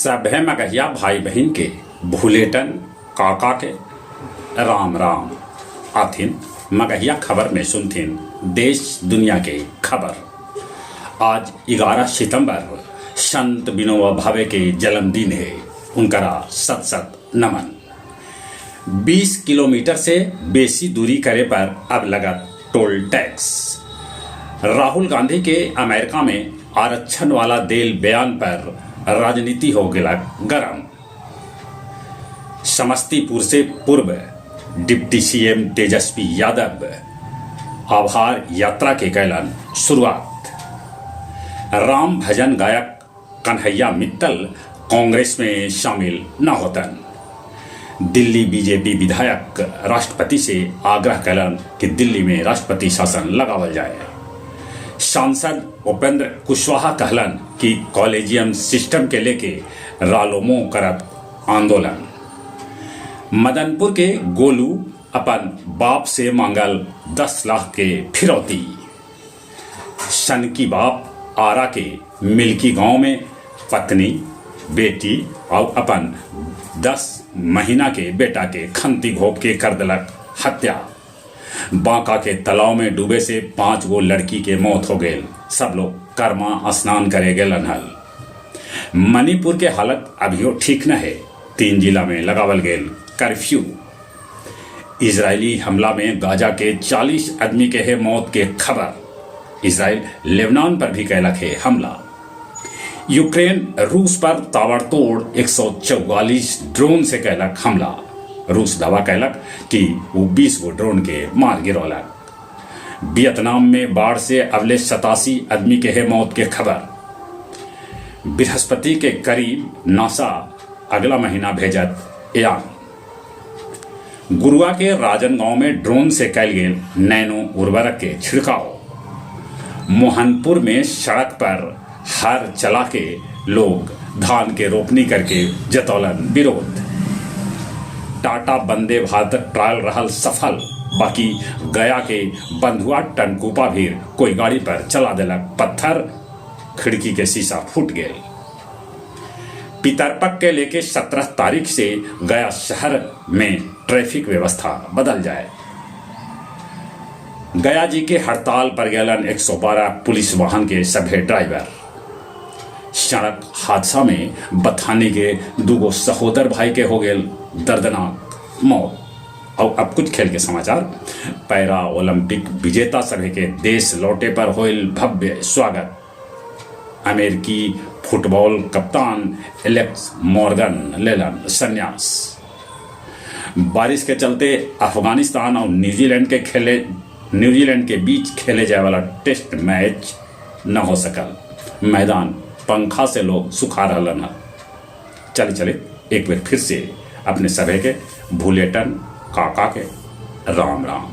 सभे मगहिया भाई बहिन के भुलेटन काका के राम राम। आथिन मगहिया खबर में सुनथिन देश दुनिया के खबर। आज 11 सितंबर संत विनोबा भावे के जन्मदिन हे। उनकरा सत सत नमन। 20 किलोमीटर से बेसी दूरी करे पर अब लगत टोल टैक्स। राहुल गांधी के अमेरिका में आरक्षण वाला देल बयान पर राजनीति हो गेलक गरम। समस्तीपुर से पूर्व डिप्टी सीएम तेजस्वी यादव आभार यात्रा के कैलन शुरुआत। राम भजन गायक कन्हैया मित्तल कांग्रेस में शामिल न होतन। दिल्ली बीजेपी विधायक राष्ट्रपति से आग्रह कैलन कि दिल्ली में राष्ट्रपति शासन लगावल जाए। सांसद उपेंद्र कुशवाहा कहलन कि कॉलेजियम सिस्टम के लेके रालोमो करत आंदोलन। मदनपुर के गोलू अपन बाप से मांगल 10 लाख के फिरौती। सनकी बाप आरा के मिल्की गांव में पत्नी, बेटी आउ अपन 10 महीना के बेटा के खंती घोंप के कर देलक हत्या। बांका के तालाब में डूबे से 5 गो लड़की के मौत हो गेल। सब लोग कर्मा स्नान करे गेलन हल। मणिपुर के हालत अभियो ठीक न हे। 3 जिला में लगावल गेल कर्फ्यू। इजरायली हमला में गाजा के 40 आदमी के है मौत के खबर। इजराइल लेबनान पर भी कैलक है हमला। यूक्रेन रूस पर ताबड़तोड़ 144 ड्रोन से कैलक हमला। रूस दावा कैलक कि वो 20 गो ड्रोन के मार गिरौलक। वियतनाम में बाढ़ से अबले 87 आदमी के है मौत के खबर। बृहस्पति के करीब नासा अगला महीना भेजत यान। गुरुआ के राजन गांव में ड्रोन से कैल गेल नैनो उर्वरक के छिड़काव। मोहनपुर में सड़क पर हर चला के लोग धान के रोपनी करके जतौलन विरोध। टाटा वंदे भारत ट्रायल रहल सफल, बाकी गया के बंधुआ टनकूपा भी कोई गाड़ी पर चला देलक पत्थर, खिड़की के शीशा फूट गेल। पितरपक के लेके 17 तारीख से गया शहर में ट्रैफिक व्यवस्था बदल जाए। गया जी के हड़ताल पर गलन 112 पुलिस वाहन के सभे ड्राइवर। सड़क हादसा में बथानी के दूगो सहोदर भाई के हो गेल दर्दनाक मौत। और अब कुछ खेल के समाचार। पैरा ओलंपिक विजेता सभे के देश लौटे पर होइल भव्य स्वागत। अमेरिकी फुटबॉल कप्तान एलेक्स मॉर्गन लेलन संन्यास। बारिश के चलते अफगानिस्तान और न्यूजीलैंड के बीच खेले जाए वाला टेस्ट मैच न हो सकल। मैदान पंखा से लोग सुखा रहलन हल। चले चले एक बार फिर से अपने सभे के भूलेटन काका के राम राम।